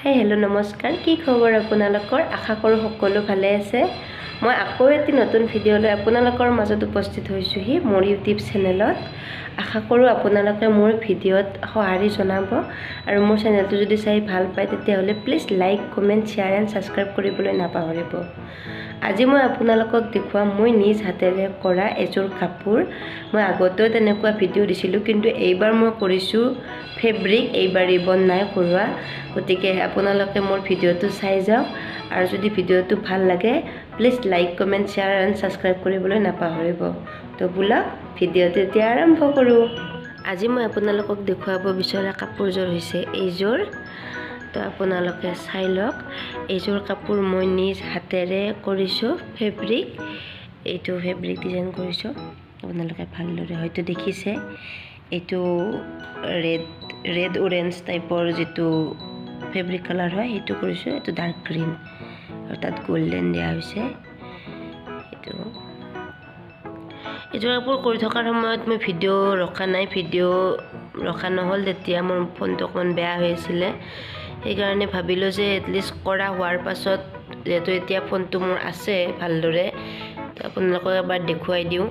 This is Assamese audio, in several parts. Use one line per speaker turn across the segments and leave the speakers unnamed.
হাই, হেল্ল', নমস্কাৰ। কি খবৰ আপোনালোকৰ? আশা কৰোঁ সকলো ভালে আছে। মই আকৌ এটি নতুন ভিডিঅ' লৈ আপোনালোকৰ মাজত উপস্থিত হৈছোঁহি মোৰ ইউটিউব চেনেলত। আশা কৰোঁ আপোনালোকে মোৰ ভিডিঅ'ত সঁহাৰি জনাব আৰু মোৰ চেনেলটো যদি চাই ভাল পায়, তেতিয়াহ'লে please like, comment, share and subscribe কৰিবলৈ নাপাহৰিব। আজি মই আপোনালোকক দেখুৱাম মই নিজ হাতেৰে কৰা এযোৰ কাপোৰ। মই আগতেও তেনেকুৱা ভিডিঅ' দিছিলোঁ, কিন্তু এইবাৰ মই কৰিছোঁ ফেব্ৰিক, এইবাৰ ৰিবন নাই কৰোৱা। গতিকে আপোনালোকে মোৰ ভিডিঅ'টো চাই যাওক আৰু যদি ভিডিঅ'টো ভাল লাগে, please like, comment, share and subscribe কৰিবলৈ নাপাহৰিব। তো বোলক, ভিডিঅ'টো এতিয়া আৰম্ভ কৰোঁ। আজি মই আপোনালোকক দেখুৱাব বিচৰা কাপোৰযোৰ হৈছে এইযোৰ। তো আপোনালোকে চাই লওক, এইযোৰ কাপোৰ মই নিজ হাতেৰে কৰিছোঁ ফেব্ৰিক। এইটো ফেব্ৰিক ডিজাইন কৰিছোঁ। আপোনালোকে ভালদৰে হয়তো দেখিছে, এইটো ৰেড ৰেড অৰেঞ্জ টাইপৰ যিটো ফেব্ৰিক কালাৰ হয়, সেইটো কৰিছোঁ। এইটো ডাৰ্ক গ্ৰীণ আৰু তাত গল্ডেন দিয়া হৈছে। এইযোৰ কাপোৰ কৰি থকাৰ সময়ত মই ভিডিঅ' ৰখা নাই, ভিডিঅ' ৰখা নহ'ল। তেতিয়া মোৰ ফোনটো অকণমান বেয়া হৈ আছিলে। সেইকাৰণে ভাবিলোঁ যে এটলিষ্ট কৰা হোৱাৰ পাছত, যিহেতু এতিয়া ফোনটো মোৰ আছে ভালদৰে, তো আপোনালোকক এবাৰ দেখুৱাই দিওঁ।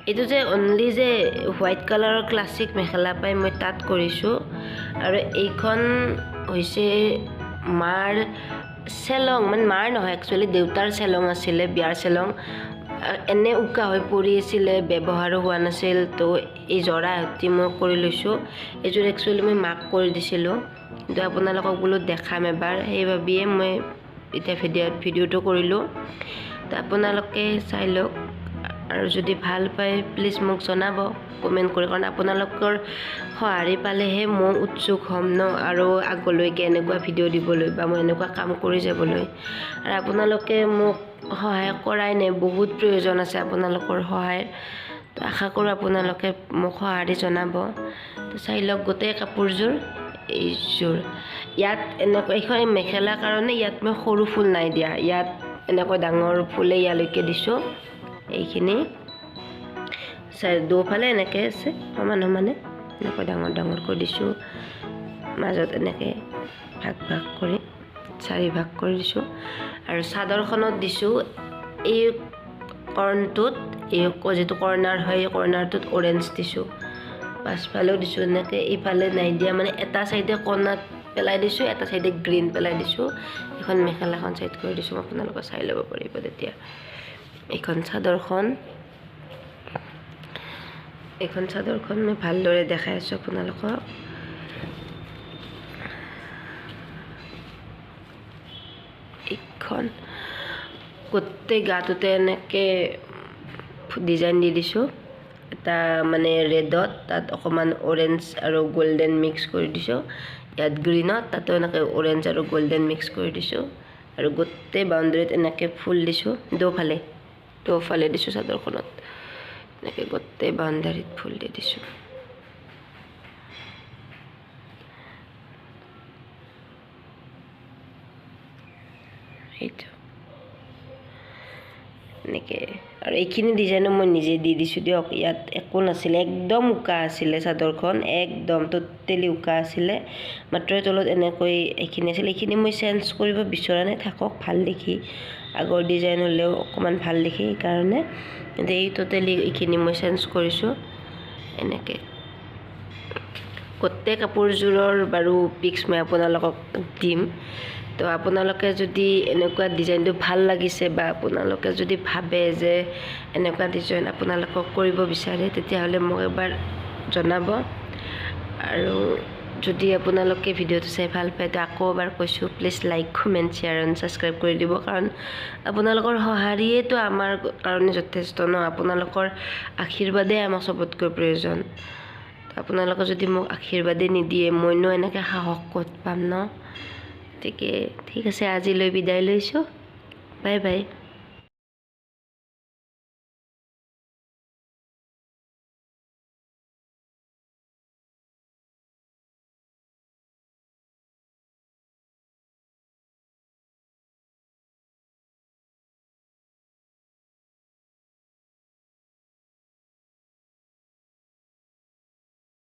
এইটো যে অনলি যে হোৱাইট কালাৰৰ ক্লাছিক মেখেলা পাই, মই তাত কৰিছোঁ। আৰু এইখন হৈছে মাৰ চেলং, মানে মাৰ নহয়, একচুৱেলি দেউতাৰ চেলং আছিলে, বিয়াৰ চেলং। এনে উকা হৈ পৰি আছিলে, ব্যৱহাৰো হোৱা নাছিল। তো এই জৰা সৈতে মই কৰি লৈছোঁ। এইযোৰ একচুৱেলি মই মাক কৰি দিছিলোঁ, কিন্তু আপোনালোকক বোলো দেখাম এবাৰ, সেই ভাবিয়ে মই এতিয়া ভিডিঅ'টো কৰিলোঁ। তো আপোনালোকে চাই লওক আৰু যদি ভাল পায়, প্লিজ মোক জনাব কমেণ্ট কৰি, কাৰণ আপোনালোকৰ সঁহাৰি পালেহে মই উৎসুক হ'ম ন আৰু আগলৈকে এনেকুৱা ভিডিঅ' দিবলৈ বা মই এনেকুৱা কাম কৰি যাবলৈ। আৰু আপোনালোকে মোক সহায় কৰাই নাই, বহুত প্ৰয়োজন আছে আপোনালোকৰ সহায়ৰ। তো আশা কৰোঁ আপোনালোকে মোক সঁহাৰি জনাব। তো চাই লওক গোটেই কাপোৰযোৰ এইযোৰ। ইয়াত এনেকুৱা এইখন মেখেলাৰ কাৰণে ইয়াত মই সৰু ফুল নাই দিয়া, ইয়াত এনেকৈ ডাঙৰ ফুলে ইয়ালৈকে দিছোঁ। এইখিনি দুফালে এনেকৈ আছে সমান সমানে, এনেকৈ ডাঙৰ ডাঙৰকৈ দিছোঁ। মাজত এনেকৈ ভাগ ভাগ কৰি চাৰি ভাগ কৰি দিছোঁ। আৰু চাদৰখনত দিছোঁ এই কৰ্ণটোত, এই যিটো কৰ্ণাৰ হয়, এই কৰ্ণাৰটোত অৰেঞ্জ দিছোঁ। পাছফালেও দিছোঁ এনেকৈ, এইফালে নাই দিয়া, মানে এটা চাইডে কৰ্ণাত পেলাই দিছোঁ, এটা চাইডে গ্ৰীণ পেলাই দিছোঁ। এইখন মেখেলাখন চাইড কৰি দিছোঁ, আপোনালোকে চাই ল'ব পাৰিব তেতিয়া। এইখন চাদৰখন মই ভালদৰে দেখাই আছোঁ আপোনালোকক। এইখন গোটেই গাটোতে এনেকৈ ডিজাইন দি দিছোঁ। এটা মানে ৰেডত তাত অকণমান অৰেঞ্জ আৰু গল্ডেন মিক্স কৰি দিছোঁ। ইয়াত গ্ৰীণত তাতো এনেকৈ অৰেঞ্জ আৰু গল্ডেন মিক্স কৰি দিছোঁ। আৰু গোটেই বাউণ্ডেৰীত এনেকৈ ফুল দিছোঁ, দুফালে দুফালে দিছোঁ। চাদৰখনত এনেকৈ গোটেই বাউণ্ডাৰীত ফুল দি দিছোঁ। সেইটো এনেকৈ। আৰু এইখিনি ডিজাইনো মই নিজে দি দিছোঁ দিয়ক। ইয়াত একো নাছিলে, একদম উকা আছিলে চাদৰখন, একদম ট'টেলি উকা আছিলে। মাত্ৰ তলত এনেকৈ এইখিনি আছিলে। এইখিনি মই চেঞ্জ কৰিব বিচৰা নাই, থাকক, ভাল দেখি, আগৰ ডিজাইন হ'লেও অকণমান ভাল দেখি সেইকাৰণে। কিন্তু এই ট'টেলি এইখিনি মই চেঞ্জ কৰিছোঁ এনেকৈ। গোটেই কাপোৰযোৰৰ বাৰু পিক্স মই আপোনালোকক দিম। তো আপোনালোকে যদি এনেকুৱা ডিজাইনটো ভাল লাগিছে বা আপোনালোকে যদি ভাবে যে এনেকুৱা ডিজাইন আপোনালোকক কৰিব বিচাৰে, তেতিয়াহ'লে মোক এবাৰ জনাব। আৰু যদি আপোনালোকে ভিডিঅ'টো চাই ভাল পায়, তো আকৌ এবাৰ কৈছোঁ, please like, comment, share and subscribe কৰি দিব, কাৰণ আপোনালোকৰ সঁহাৰিয়েতো আমাৰ কাৰণে যথেষ্ট ন। আপোনালোকৰ আশীৰ্বাদেই আমাক চবতকৈ প্ৰয়োজন। আপোনালোকে যদি মোক আশীৰ্বাদেই নিদিয়ে, মইনো এনেকৈ সাহস ক'ত পাম ন? গতিকে ঠিক আছে, আজিলৈ বিদায় লৈছোঁ। Bye bye.